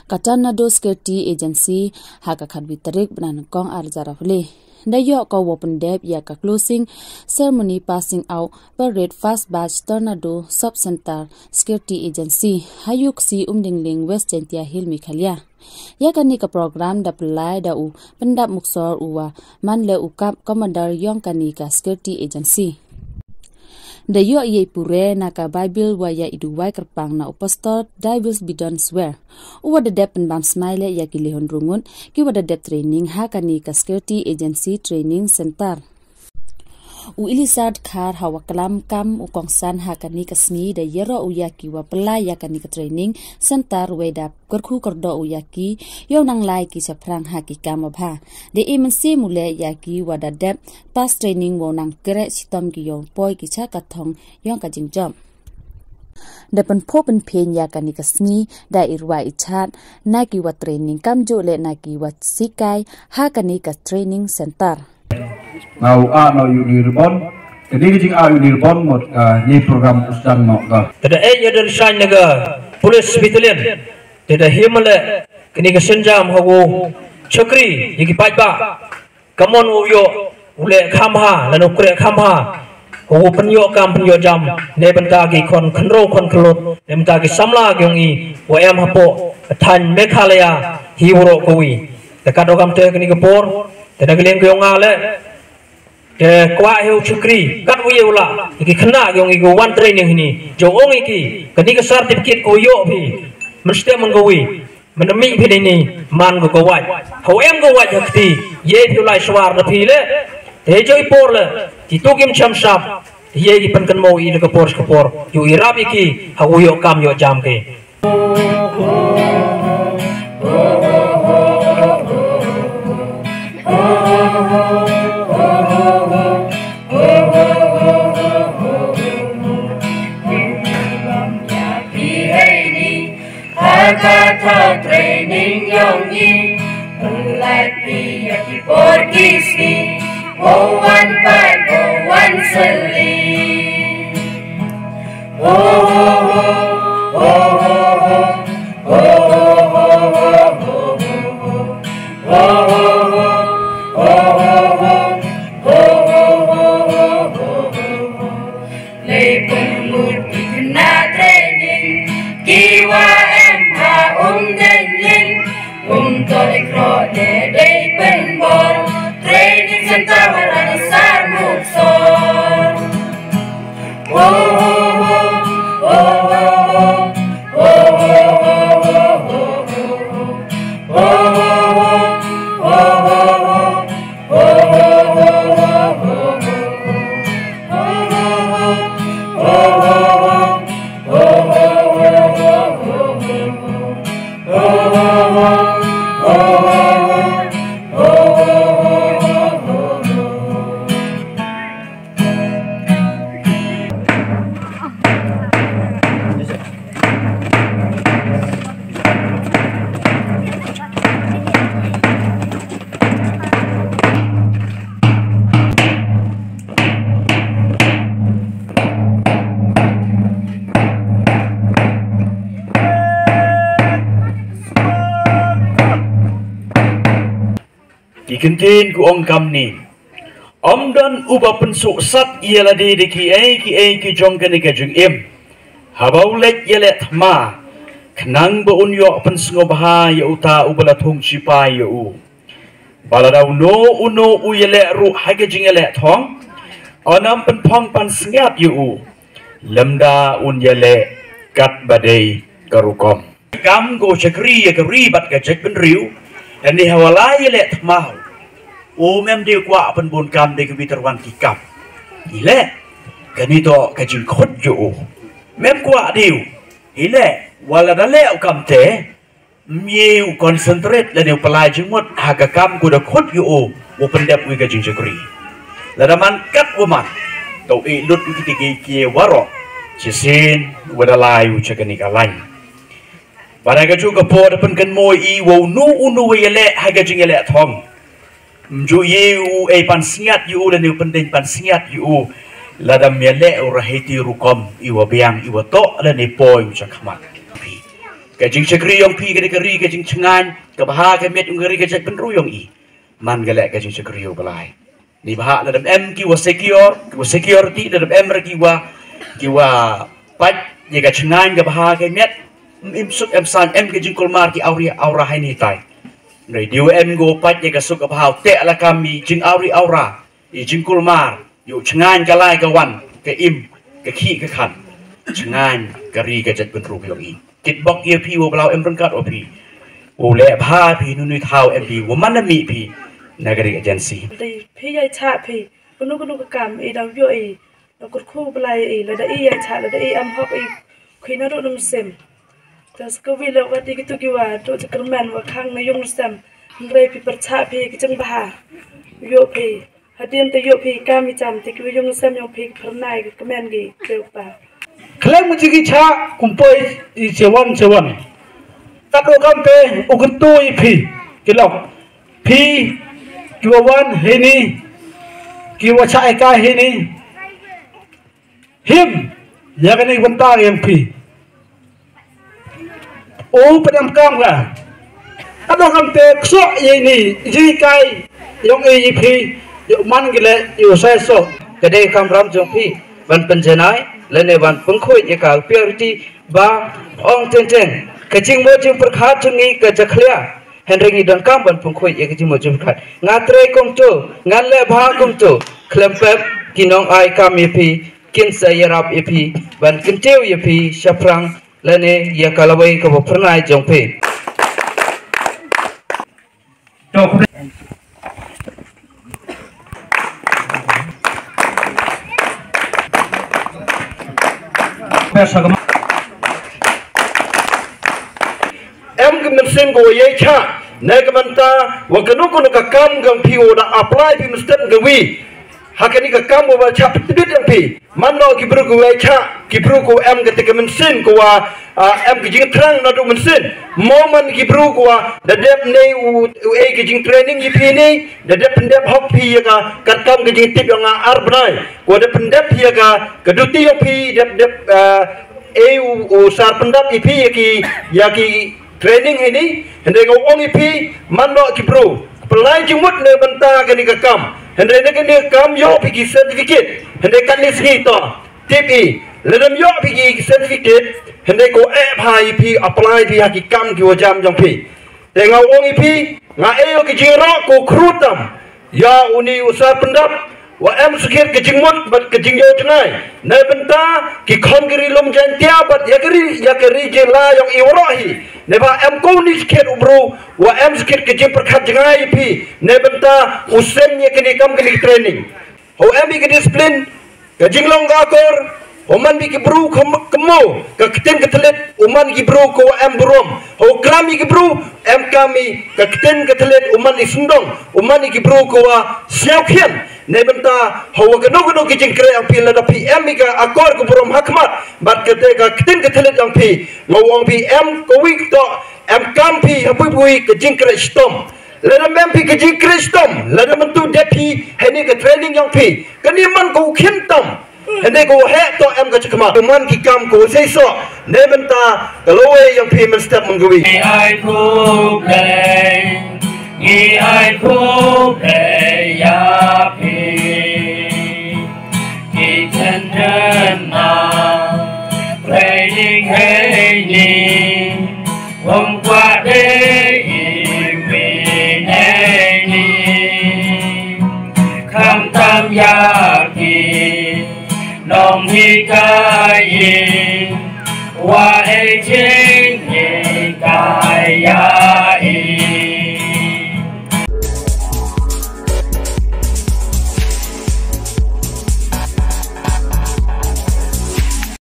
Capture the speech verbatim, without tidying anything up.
ka Tornado Security Agency ha ka khatwi tarik bnai Nyngkong ar hajar arphew lai. Da ïoh ka wow pyndep ïa ka closing ceremony passing out parade first batch Tornado Sub Center Security Agency ha Ïewksi Umdingling, West Jaintia Hills, Meghalaya. Ïa kane ka program da pynlai da u Pyndap Muksor uwa man leh u kap commander yong kane ka security agency. Da ïoh ïa i pure na ka Bible wa ïa i duwai kyrpang na u Pastor Davis Bidon Swer, uwa da dep pynbam smai leh ïa ki laiphew hynriew ngut kiwa da dep training ha kane ka Security Agency Training Center. U Elisard Khar hawa klam kam u kongsan ha kane ka sngi da ïaroh u ïa kiwa pynlai ïa kane ka training center wei da kyrkhu kyrdoh u ïa ki ïoh nang lai ki shaphrang ha ki kam wa bha. Da i mynsiem u leh ïa kiwa da dep pass training wow nang kreh shitom ki ïoh poi ki sha ka thong yong ka jingjop. Da pynphuh pynphieng ïa kane ka sngi da i rwai i chat na kiwa training kamjooh leh na kiwa sikai ha kane ka training center. Nga u a no yu ni ribon. Kani ka jing a yu ni ribon mot ka ni program usdang no ka. Te da ei ya dan shine na ka police battalion. Te da himale kani ka senjam hawo chakri ya ki paitbah. Kamon u yo u le khamha lano kre khamha. Hawo pynyo kam pynyo jam ne benta ki khon khnro khon khlot ne benta ki samla ki ong i wa em hapo than Meghalaya hi wuro kawi. Te ka do kam te kani ka por te da ki leng ki ong ale. Te kwah heu chukri kat wei u la ki khynnah ki ong i ko wan training hini jo ong i ki kani ka certificate ko yo phi. Mesti man ko wei man mi phi ni man ko ko wai. Hau em ko wai hakti ye phi lai swar da phi le. Te jo i por le ki tu kim cham sap ye ki pan kan mo i le ka por ka por. Yo i rap i ki hau yo kam yo jam ke. Hakata training yong i. Lai pi ya ki por ki si. Oh, one by oh, one silly. Lei pynlut ki khynnah training ki wa em ha Umdingling. Um to dei krode dei pynbor training center ha Rangsar Muksor. Ki kyntien ku ong kam ni. Ym don uba pynsuh sat ïa lade da ki ei ki ei ki jong kane ka jingim. Haba u leit ïaleh thma khnang ba un ïoh pynsngewbha ïa uta uba la thung shipai ïa u. Ba lada uno uno u ïaleh ruh ha ka jingïaleh thong, un ym pynphong pansngiat ïa u. Lymda un ïaleh kat ba dei ka rukom. Kam ko shakri ïa ka ri bad ka jaitbynriew. Lane hawala ïaleh thma u mem dei kwah pynbun kam dei ka bitar wan ki kam. Ileh kani to ka jingkhot ïa u. Mem kwah dei u. Ileh wala da leh u kam te. Mye u concentrate lane u pynlai jingmut ha ka kam ko da khot ïa u u pyndep u ka jingshakri. Lada man kat u man to i lut u kiti ki ki waro shisien u da lai u cha kani ka lain. Bad ha ka ju ka por da pynkan mo i wa u nu u nu wa ïaleh ha ka jingïaleh thong. Mju ye u ei pansngiat ïa u lane u pyndeng pansngiat ïa u. Lada mye leh u rahiti rukom i wa biang i wa tok lane poi u cha khmat. Ka jingshakri yong phi ka dei ka ri ka jingchngaiñ, ka bha ka miat, ka ri ka jaitbynriew yong i. Man ka leh ka jingshakri u Blai. Ni bha lada em ki wa secure, ki wa security, lada em re ki wa, ki wa pait ya ka chngaiñ ka bha ka miat. Im suk em san em ka jingkulmar ki awri awra hai ni tai. Re diu em go pait ya ka suk ka bha u te la kam i jingawri awra. I jingkulmar, yu chngaiñ ka lai ka wan, ka im, ka khih ka khan. Chngaiñ ka ri ka jaitbynriew yong i. Kit bok ya phi wa blau em ryngkat wa phi. Wa leh bha phi nunu thaw em phi, wa man na mi phi. Na ka ri agency. Dei phi ya cha phi, kunu kunu ka kam, i dau yo i. Na kurkhu Blai i, lada i ya cha, lada i am hok i, khui na ru num sim. Tas ka wi le wa ti ki tu ki wa, tu cha kermen wa khang na yung sem. Ngre phi percha phi ki chang bha. Yo phi. Hadien te ïoh phi kam i cham te ki ïong sem ïong phi pyrnai ki kmen ki te pa. Khlem mu jiki cha kumpoi i chewan chewan. Kat u kam pe u kyntu i phi ki lok. Phi ki wa wan hini ki wa cha eka hini. Him ya kani bynta yang phi. U pdem kam ka. Ado kam te ksok ye ni jingkai yong e yi phi. Yo man gile yo sai so. Ka dei kam ram jong phi ban pynjanai lane ban pynkhoi ye ka purity ba ong teng teng ka jingmo jingpyrkhat jong ngi ka jakhlia. Hynrei ngi donkam ban pynkhoi ye ka jingmo jingpyrkhat. Nga trei kumto, nga leh bha kumto. Khlem pep ki nong ai kam ye phi kin sa yarap ye phi ban kyntiew ye phi shaphrang lane ya ka lawei ka ba pyrnai jong phi. Em ka mynsiem ka wa yei cha ne ka mynta wa kano kano ka kam ka phi wa da apply phi mynstep ka wi. Ha kani ka kam wa ba cha phi tbit yang phi. Man no ki bru ku wei cha, ki bru ku em ka te ka mynsiem ku wa, ah, em ka jingthrang na du mynsiem. Mo man ki bru ku wa da dep ne u, u ei ka jingtraining yi phi ne, da dep pyndep hok phi ya ka, kat kam ka jingtip yong nga ar bnai. Ku da pyndep phi ya ka, ka duty yong phi dep, dep, ah, ei u, u sar pyndep yi phi ya ki, ya ki training hini, hynrei nga ong i phi, man noh ki bru. Pynlai jingmut ne bynta kani ka kam. Hynrei ne kani ka kam ïoh phi ki certificate. Hynrei kani sngi to. Tip i. Lada ym ïoh phi ki certificate. Hynrei ko eh pha i phi apply phi ha ki kam ki wa jam jong phi. Te nga ong i phi, nga eh ïoh ki jingrok ko khru tam. Ya uni u sar pyndap, wa em sukir ka jingmut, bad ka jingyo jngai. Na bynta, ki khon ki ri lum Jaintia, bad ya ka ri, ya ka ri jylla yong i waroh hi. Na ba em ko uni sukir u bru, wa em sukir ka jingpyrkhat jngai phi. Na bynta, u seng ya kani kam kani training. Ho em i ka discipline, ka jinglong ka akor, u man i ki bru ka mo, ka ktien ka thylliej, u man i ki bru ka wa em burom. Ho klam i ki bru, em kam i ka ktien ka thylliej, u man i sngewdong, u man i ki bru ka wa sngewkhian. Ne bynta, ho wa kano kano ki jingkren ang phi lada phi em i ka akor ka burom ha khmat, bad ka te ka ktien ka thylliej ang phi, nga ong phi em ka wi to, em kam phi, ha bui bui ka jingkren shitom. Lada mem phi ka jingkren shitom, lada myntu dep phi, hynrei ka training yong phi, kani man ka u khin tam. Hynrei ka u heh to em ka chakma. Ka man ki kam ka u sei so, ne bynta, ka lawei yong phi mynstep mynkawi. Ngi ai khublei, ngi ai khublei ya phi. Ki chen chen ma, training hei ni. Hong kwah dei i wi nei ni. Kham tam ïa ki nonghikai i. Wa ei che